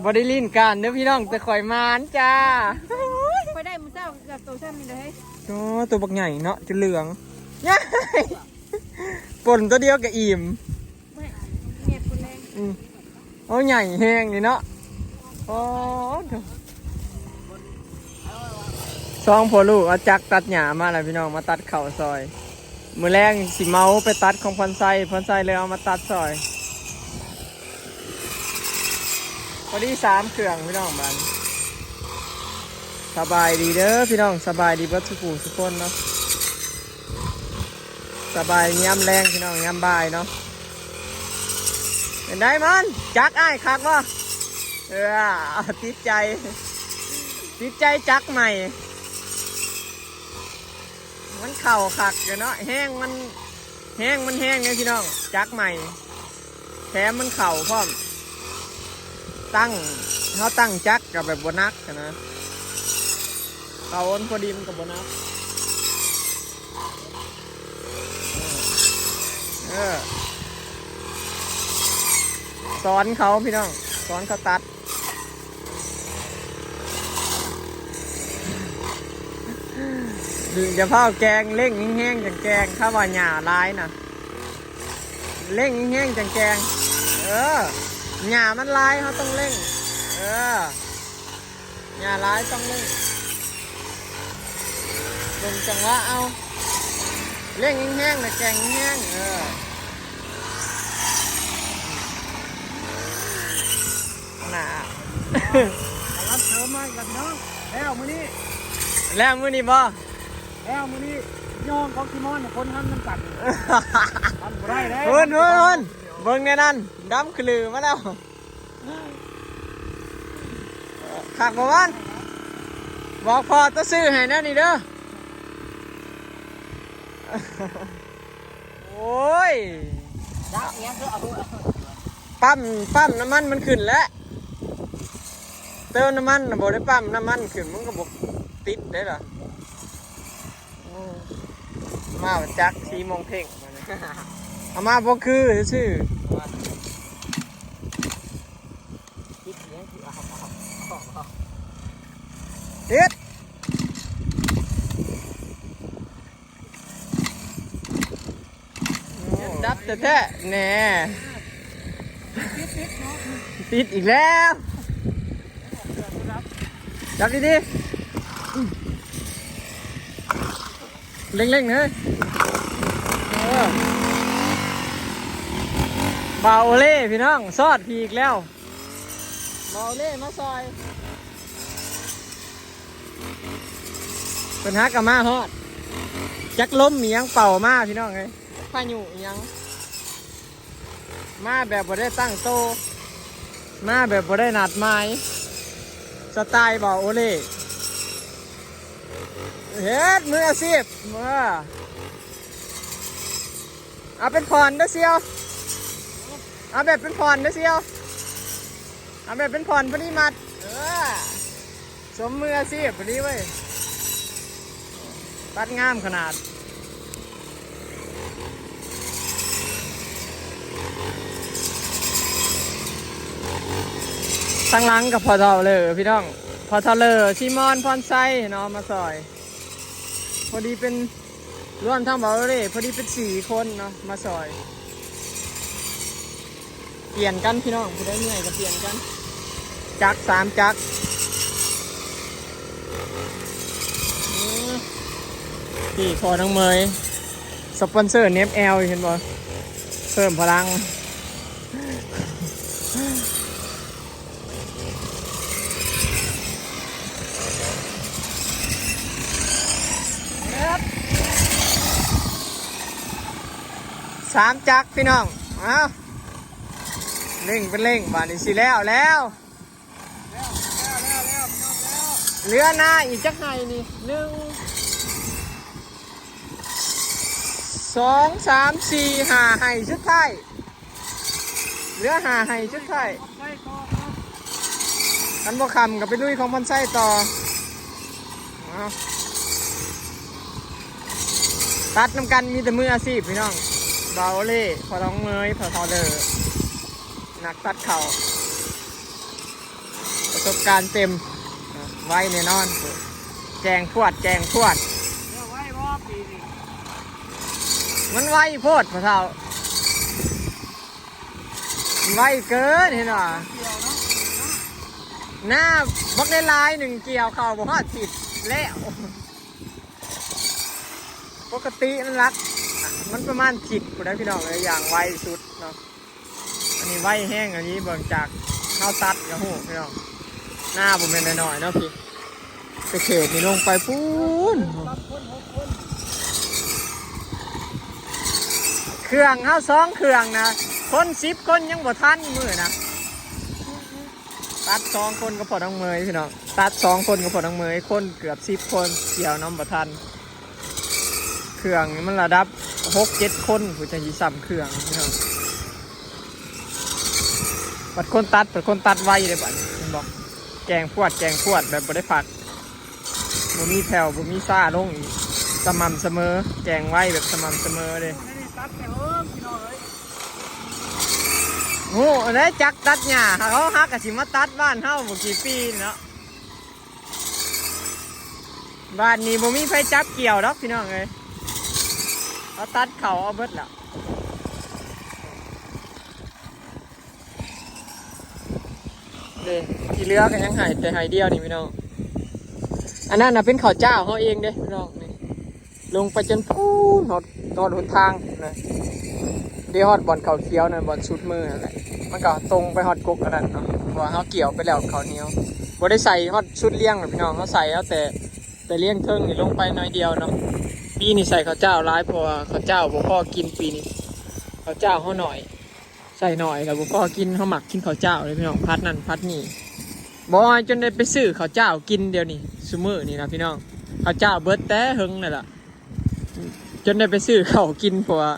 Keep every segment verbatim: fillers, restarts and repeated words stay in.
บ่ได้ลิ้นกันเด้อพี่น้อง แต่ข่อยหมานจ้า ข่อยได้มื้อเช้าเกือบโตซ้ำนี่เลย โอ้ ตัวบักใหญ่เนาะ จะเหลือง ป่นตัวเดียวก็อิ่ม ไม่ เงียบคนแรง อืม โอ้ ใหญ่แฮงนี่เนาะ โอ้ สองพ่อลูกเอาจักรตัดหญ้ามาแล้วพี่น้อง มาตัดข้าวซอย มื้อแลงสิเหมาไปตัดของพรไซ พรไซเลยเอามาตัดซอย พอดีสามเครื่องพี่น้อง บาดนี้ สบายดีเด้อพี่น้อง สบายดีเบิดทุกผู้ทุกคนเนาะ สบายยามแลงพี่น้องยามบ่ายเนาะ เป็นไดมัน จักรอ้ายคักบ่ เออ ติดใจ ติดใจจักรใหม่ มันเข่าคักอยู่เนาะ แฮงมัน แฮงมันแฮงเลยพี่น้อง จักรใหม่ แถมมันเข่าพร้อม ตั้ง เฮาตั้งจักรก็แบบบ่หนักหั้นนะ เข่ามันพอดีมันก็บ่หนัก เออ สอนเขาพี่น้อง สอนเขาตัด อย่าเผาแกง เร่งแฮงๆจั่งแกง ถ้าว่าหญ้าหลายนะ เร่งแฮงๆจั่งแกง เออ หญ้ามันหลาย เฮาต้องเร่ง เออ หญ้าหลายต้องเร่ง เบิ่งจังหวะเอา เร่งแฮงๆนะแกงแฮง เออ น่ะ รับเสริมมาอีกแล้วพี่น้อง แล้วมื้อนี้ แล้วมื้อนี้บ่ แล้วมื้อนี้ย่องของซีมอนเนี่ยคนทำน้ำกัน ทำบ่ได้แล้ว เพิ่น เพิ่น เพิ่น เบิ่งแน่นั่น ดำขลือมาแล้ว คักบ่วัน บอกพ่อต้องซื้อให้แน่นี่เด้อ โอ้ย ดักเนี้ยคือเอา ปั๊ม ปั๊มน้ำมันมันขึ้นแล้ว เติมน้ำมันน่ะบ่ได้ปั๊มน้ำมันขึ้น มันก็บ่ติดได้ล่ะ โอ้ มาจักสี่โมงเพ่ง เอามาบ่คือซื่อ ติดเนี้ยคือเอา เอา เอา เอา ติด ดับแท้ๆแหน่ ติดอีกแล้ว จับดีๆ เร่งๆเลย เออ บ่าวโอเล่พี่น้อง ซอดพี่อีกแล้ว บ่าวโอเล่มาซอย เพิ่นฮักก็มาฮอด จักลมอีหยังเป่ามาพี่น้องเอ้ย พายุอีหยัง มาแบบบ่ได้ตั้งโต มาแบบบ่ได้นัดหมาย สไตล์บ่าวโอเล่ เฮ็ดมืออาชีพ เออ เอาเป็นผ่อนเด้อเสี่ยว เอาแบบเป็นผ่อนเด้อเสี่ยว เอาแบบเป็นผ่อนพอดีมัด เออ สมมืออาชีพพอดีเว้ย ตัดงามขนาด ทางหลังกับพ่อเฒ่าเลยพี่น้อง พ่อเฒ่าเลย ซีมอน พรไซเนาะ มาซอย พอดีเป็น รวมทั้งบ่าวโอเล่ พอดีเป็นสี่คนเนาะ มาซอย เปลี่ยนกันพี่น้อง ผู้ใดเมื่อยก็เปลี่ยนกัน จักรสามจักร อืม พี่พ่อน้องเมย สปอนเซอร์เนฟแอล เห็นบ่ เพิ่มพลัง สามจักรพี่น้อง เอา เร่งเป็นเร่ง บาดนี้สิแล้วแล้ว เหลือหน้าอีกจักไห่นี่ หนึ่ง สอง สาม สี่ ห้า ไห่สุดท้าย เหลือห้าไห่สุดท้าย คันบ่คำก็ไปลุยของพรไซต่อ เอา ตัดนำกันมีแต่มืออาชีพพี่น้อง บ่าวโอเล่ พ่อทองเมย พ่อทองเดอ นักตัดเข่า ประสบการณ์เต็ม ไวแน่นอน แจงพวด แจงพวด เรียกไวบ่ปีนี้ มันไวโพดพ่อเฒ่า มันไวเกิน เห็นบ่ เกี่ยวเนาะ หน้าบักได้ลายหนึ่งเกี่ยวเข้าบ่ฮอดสิบแล้ว ปกติมันหลัก มันประมาณสิบพุ้นนะพี่น้องเอ้ย อย่างไวสุดเนาะ อันนี้ไวแฮง อันนี้เบิ่งจากเฮาตัดก็ฮู้พี่น้อง หน้าบ่แม่นน้อยๆเนาะพี่ ไปเขตนี่ลงไปพู้น เครื่องเฮาสองเครื่องนะ คนสิบคนยังบ่ทันมื้อนะ ตัดสองคนก็พอน้องเมยพี่น้อง ตัดสองคนก็พอน้องเมย คนเกือบสิบคน เกี่ยวน้ำบ่ทัน เครื่องนี่มันระดับหกเจ็ดคน ผู้จะสิซ้ำเครื่องพี่น้อง บัดคนตัด บัดคนตัดไวเลยบัดนี้ เห็นบ่ แจงพวด แจงพวดแบบบ่ได้พัก บ่มีแผ่ว บ่มีซ่าลงอีก สม่ำเสมอ แจงไวแบบสม่ำเสมอเลย ตัดแต่เฮิงพี่น้องเอ้ย โอ้ อันนั้นจักตัดหญ้า เขาหากะสิมาตัดบ้านเฮาบ่กี่ปีเนาะ บ้านนี้บ่มีไผจับเกี่ยวดอกพี่น้องเอ้ย เขาตัดเข้าเอาเบิดละ เด้ ที่เหลือก็ยังให้แต่ให้เดียวนี่พี่น้อง อันนั้นน่ะเป็นข้าวเจ้าเขาเองเด้พี่น้องนี่ ลงไปจนพู้นฮอด ฮอดหนทางนะ เดี๋ยวฮอดบ่อนเขาเขียวนั่น บ่อนสุดมือนั่นแหละ มันก็ตรงไปฮอดกกอันนั้นเนาะ เพราะว่าเขาเกี่ยวไปแล้วข้าวเหนียว บ่ได้ใส่ฮอดสุดเลี้ยงหรอกพี่น้อง เขาใส่เอาแต่ แต่เลี้ยงเทิงนี่ลงไปหน่อยเดียวเนาะ ปีนี้ใส่ข้าวเจ้าหลาย เพราะว่าข้าวเจ้าบ่พอกินปีนี้ ข้าวเจ้าเขาหน่อย ใส่หน่อยแล้วบ่พอกิน เขามักกินข้าวเจ้าเลยพี่น้อง ผัดนั่นผัดนี่ บ่จนได้ไปซื้อข้าวเจ้ากินเดี๋ยวนี้ ซุมื้อนี่นะพี่น้อง ข้าวเจ้าเบิดแต่เฮิงนั่นล่ะ จนได้ไปซื้อข้าวกิน เพราะว่า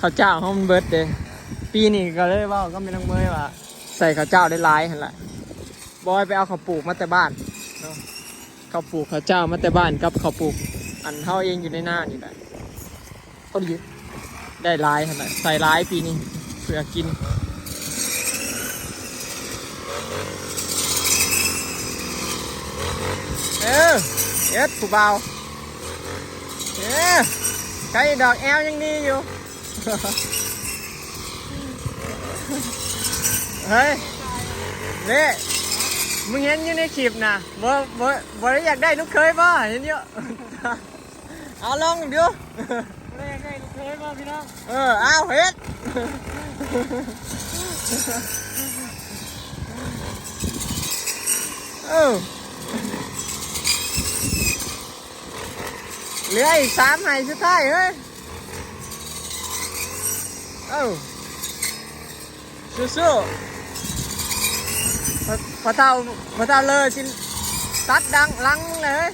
ข้าวเจ้าเฮามันเบิดเด้ ปีนี้ก็เลยเว้ากับแม่นางเมยว่า ใส่ข้าวเจ้าได้หลายหั่นล่ะ บอยไปเอาข้าวปลูกมาแต่บ้านเนาะ ข้าวปลูกข้าวเจ้ามาแต่บ้านกับข้าวปลูกอันเฮาเองอยู่ในนานี่แหละ พอดี ได้หลายหั่นล่ะ ใส่หลายปีนี้ เพื่อกิน เออ เอ็ดผู้บ่าว เออ ใกล้ดอกแอลยังดีอยู่ เฮ้ย เล่ มึงเห็นอยู่ในคลิปนะ บ่ บ่ บ่ได้อยากได้ลูกเขยบ่ เห็นอยู่ เอาลองดู บ่ได้อยากได้ลูกเขยบ่พี่น้อง เออ เอาเฮ็ด เออ เหลืออีกสามไฮ่สุดท้ายเฮ้ย เออ สู้ๆ พอ พอเท่า พอเท่าเลยสิตัดดังหลังเลย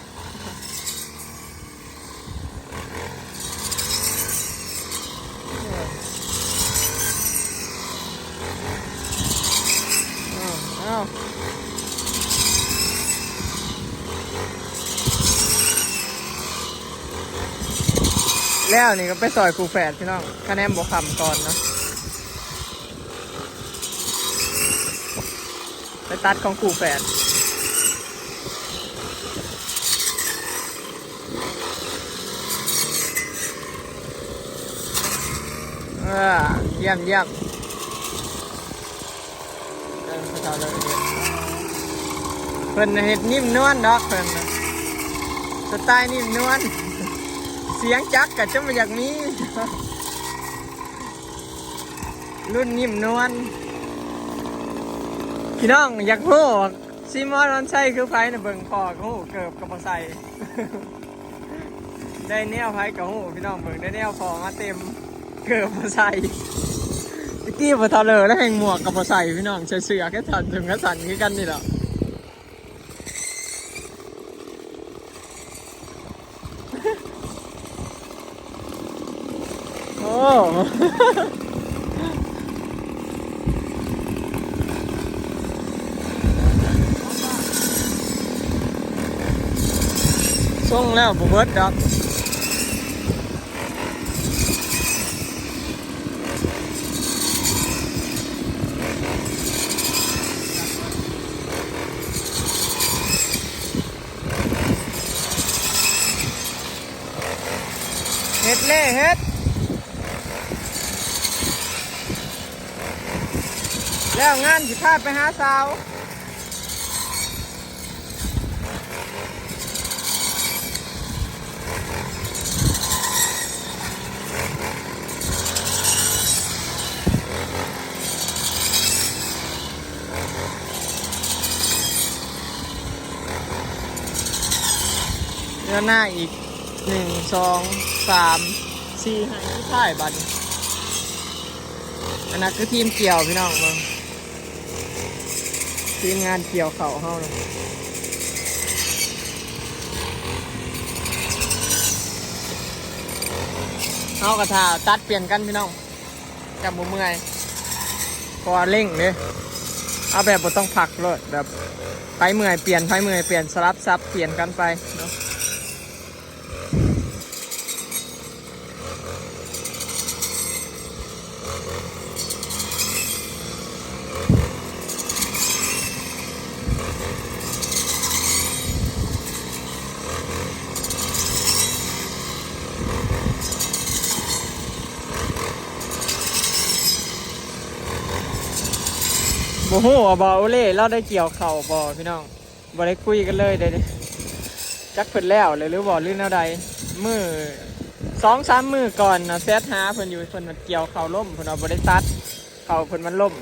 เอา เอา แล้วนี่ก็ไปซอยคู่แฝดพี่น้อง คะแนนบ่คำก่อนเนาะ ไปตัดของคู่แฝด เออ เยี่ยม เยี่ยม เออ เขาเจ้าเลย เพิ่นน่ะเฮ็ดนิ่มนวลดอกเพิ่นน่ะ สไตล์นิ่มนวล เสียงจักรก็จะบ่อยากมี รุ่นนิ่มนวล พี่น้องอยากฮู้ ซีมอน วันชัยคือไผน่ะ เบิ่งพ่อก็ฮู้ เกิบก็บ่ใส่ ได้แนวไผก็ฮู้ พี่น้องเบิ่ง ได้แนวพ่อมาเต็ม เกิบบ่ใส่ ตะกี้บ่เท่าเลยแล้วแห่งหมวกก็บ่ใส่ พี่น้อง ใส่เสื้อแค่สั้น ถุงแค่สั้นคือกันนี่แหละ โอ้ ส่งแล้วบ่เบิดดอก เ เล่เฮ็ด แล้วงานสิพาไปหาสาว แล้วหน้าอีก หนึ่ง สอง สาม สี่ ไฮ่สุดท้ายบัดนี้ อันนั้นคือทีมเกี่ยวพี่น้องเบิ่ง ทีมงานเกี่ยวข้าวเฮานะ เฮากะถ่าตัดเปลี่ยนกันพี่น้อง จั่งบ่เมื่อย เพราะว่าเร่งเด้ เอาแบบบ่ต้องพักโลด แบบไผเมื่อยเปลี่ยน ไผเมื่อยเปลี่ยน สลับสับเปลี่ยนกันไปเนาะ บ่ฮู้ว่าบ่าวโอเล่ลาวได้เกี่ยวข้าวบ่พี่น้อง บ่ได้คุยกันเลยเด้ จักเพิ่นแล้วเลยหรือบ่หรือแนวใด มื้อ สองสามมื้อก่อนนะ แชตหาเพิ่นอยู่ เพิ่นว่าเกี่ยวข้าวล้ม เพิ่นว่าบ่ได้ตัด ข้าวเพิ่นมันล้ม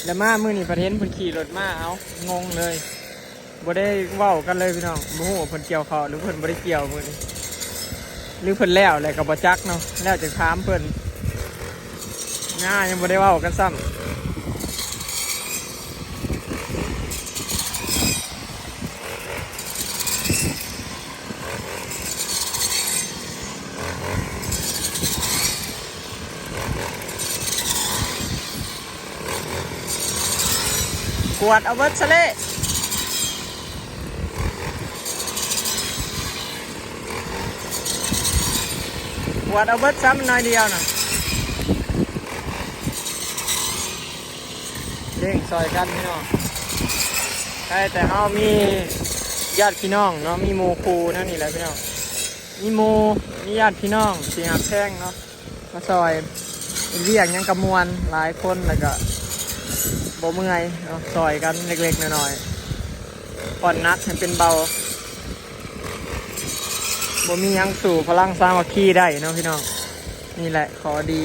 แล้วมามื้อนี้ผัดเห็นเพิ่นขี่รถมา เอ้า งงเลย บ่ได้เว้ากันเลยพี่น้อง บ่ฮู้ว่าเพิ่นเกี่ยวข้าวหรือเพิ่นบ่ได้เกี่ยวมื้อนี้ หรือเพิ่นแล้วแหละก็บ่จักเนาะ แล้วจั่งถามเพิ่น หน้ายังบ่ได้เว้ากันซ้ำ กวาดเอาเบิดซะเลย กวาดเอาเบิดซ้ำหน่อยเดียวน่ะ เร่งซอยกันพี่น้อง ใช่ แต่เฮามีญาติพี่น้องเนาะ มีหมู่คู่นั่นนี่แหละพี่น้อง มีหมู่ มีญาติพี่น้องที่ฮักแพงเนาะ มาซอย เป็นเวียกหยังกะม่วน หลายคนแล้วก็บ่เมื่อยเนาะ ซอยกันเล็กๆน้อยๆ ผ่อนหนักให้เป็นเบา บ่มีหยังสู้พลังสามัคคีได้เนาะพี่น้อง นี่แหละข้อดี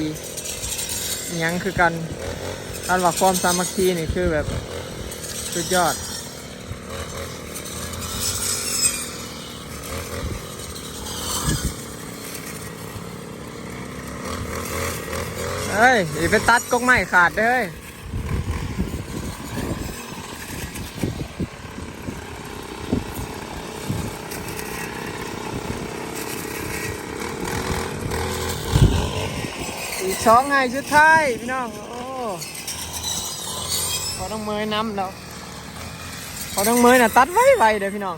อิหยังคือกัน คันว่าความสามัคคีนี่คือแบบสุดยอด เฮ้ย อย่าไปตัดกกไม้ขาดเด้อ อีกสองไฮ่สุดท้ายพี่น้อง โอ้ พอต้องเมยน้ำแล้ว พอต้องเมยน่ะตัดไวๆเด้อพี่น้อง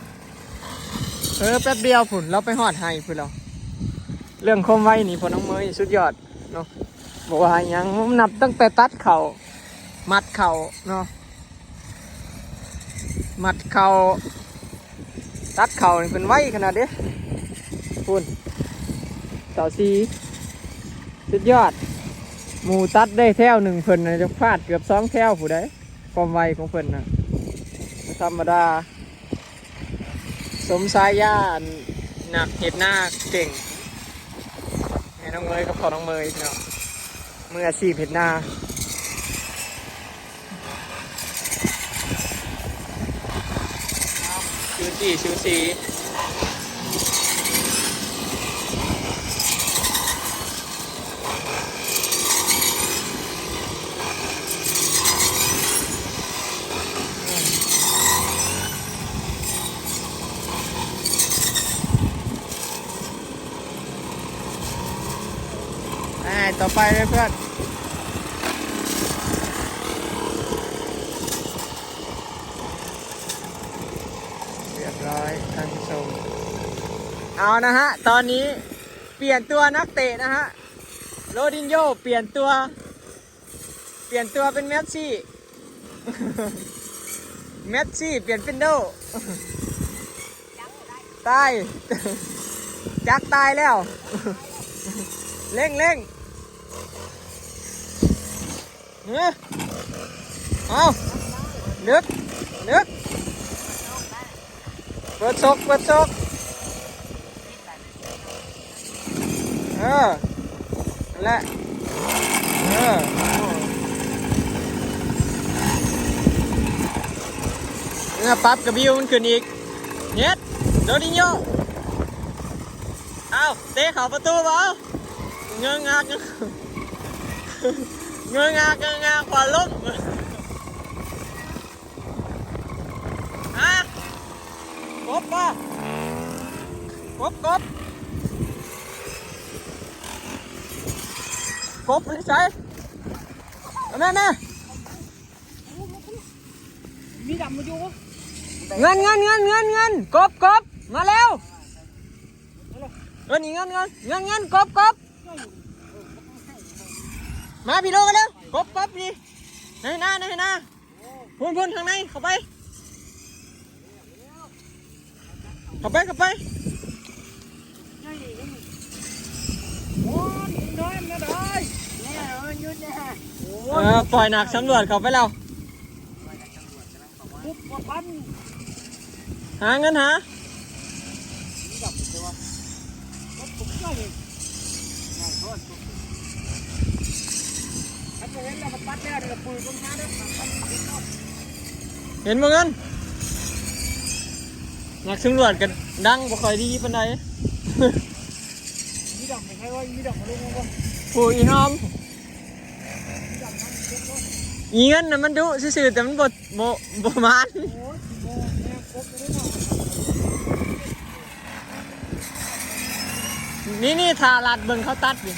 เออ แป๊บเดียวพุ้น ลาวไปฮอดไฮ่พุ้นแล้ว เรื่องความไวนี่พอต้องเมยสุดยอดเนาะ บ่ว่าหยัง นับตั้งแต่ตัดข้าว มัดข้าวเนาะ มัดข้าว ตัดข้าวนี่เพิ่นไวขนาดเด้ พุ้น เสาสี่ สุดยอด หมู่ตัดได้แถวหนึ่ง เพิ่นน่ะจะฟาดเกือบสองแถวพุ้นใด๋ ความไวของเพิ่นน่ะ บ่ธรรมดา สมฉายานักเฮ็ดนาเก่ง แม่น้องเมยกับพ่อน้องเมยพี่น้อง มืออาชีพเฮ็ดนา สูสี สูสี อ่า ต่อไปเลยเพื่อน เรียบร้อยท่านผู้ชม เอานะฮะ ตอนนี้เปลี่ยนตัวนักเตะนะฮะ โรดินโญ่เปลี่ยนตัว เปลี่ยนตัวเป็นเมสซี่ เมสซี่เปลี่ยนเป็นโด่ ตาย จักตายแล้ว เร่งเร่งเออเอาลึกลึกเปิดซกเปิดซกเออนั่นแหละเออเนี่ยปั๊บกระบิวมันขึ้นอีกเฮ็ดโดดินโยเอาเตะเข้าประตูบ่เอาเงื้องงักเงื้องงักเงื้องงักขวาล้มฮะกบบ่กบกบกบมันใส่แม่แม่มีดำมาอยู่ปะเงินเงินเงินเงินเงินกบกบมาแล้วเงินอีกเงินเงินเงินเงินกบกบมาพี่โลกันเร็วกบกบนี่ในหน้าในหน้าพุ่นพุ่นข้างในเข้าไปเข้าไปเข้าไป โอ้ยนอนนะได้เนี่ยเออหยุดเนี่ยโอ้เอยอปล่อยหนักสำรวจเขาไปแล้วปุ๊บกดพันหาเงินหานี่ดับตัวรถผมก็เห็นง่ายโคตรถ้าจะเห็นแล้วมันปัดแล้วเดี๋ยวปืนลงมาแล้วมันปัดมันก็เห็นบ่เงินนักสำรวจกันดังบ่ค่อยดีปานใด มีดอกไม่ใช่ว่ามีดอกมาลงมาบ่ผู้อีหอมมีดอกมันเจ็บบ่อีเงินน่ะมันดุซื่อๆแต่มันบ่บ่บ่มานโอ้ยสิบ่แม่งครบเลยเนาะนี่นี่ถ้าลัดเบิ่งเขาตัดนี่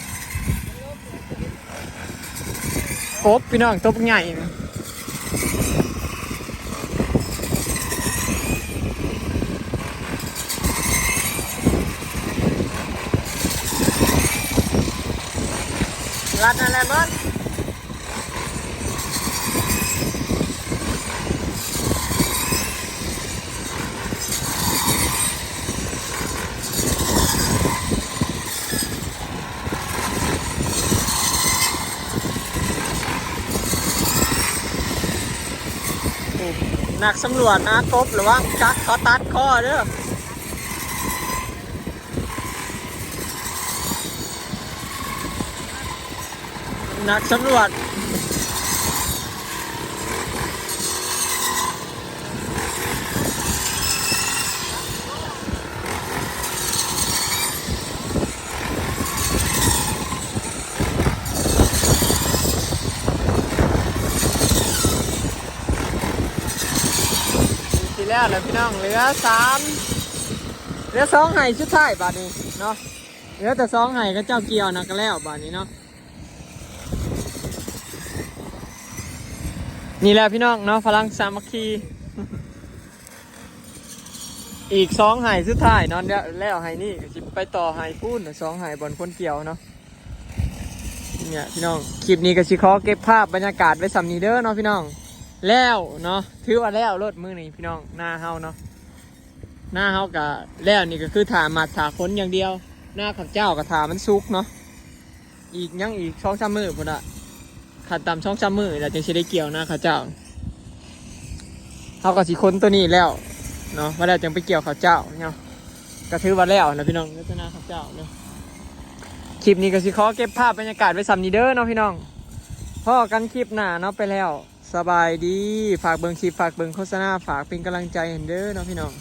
กบพี่น้องตบใหญ่นะ รัดนั่นแหละเบิร์ดนักสำรวจนะกบระวังจักเขาตัดคอเด้อ นักสำรวจที่แล้วแล้วพี่น้องเหลือสามเหลือสองไห่สุดท้ายบาดนี้เนาะเหลือแต่สองไห่ก็เจ้าเกี่ยวนะก็แล้วบาดนี้เนาะ นี่แหละพี่น้องเนาะพลังสามัคคีอีกสองไห่สุดท้ายเนาะแล้วแล้วไห่นี่ก็สิไปต่อไห่ปูนสองไห่บอนคนเกี่ยวเนาะเนี่ยพี่น้องคลิปนี้ก็สิขอเก็บภาพบรรยากาศไว้ส่ำนี้เด้อเนาะพี่น้องแล้วเนาะถือว่าแล้วรถมือนี้พี่น้องหน้าเฮาเนาะหน้าเฮากะแล้วนี่ก็คือถ่ามัดถ่าขนอย่างเดียวหน้าข้าวเจ้ากะถ่ามันสุกเนาะ อีกยังอีกสองสามมื้อพุ้นละขั้นต่ำสองสามมื้อแล้วจึงสิได้เกี่ยวนาข้าวเจ้าเฮาก็สิขนตัวนี้แล้วเนาะว่าแล้วจึงไปเกี่ยวข้าวเจ้าเนาะก็ถือว่าแล้วนะพี่น้องลักษณะข้าวเจ้าเนาะคลิปนี้ก็สิขอเก็บภาพบรรยากาศไว้ส่ำนี้เด้อเนาะพี่น้องพ้อกันคลิปหน้าเนาะไปแล้วสบายดีฝากเบิ่งคลิปฝากเบิ่งโฆษณาฝากเป็นกำลังใจให้เด้อเนาะพี่น้อง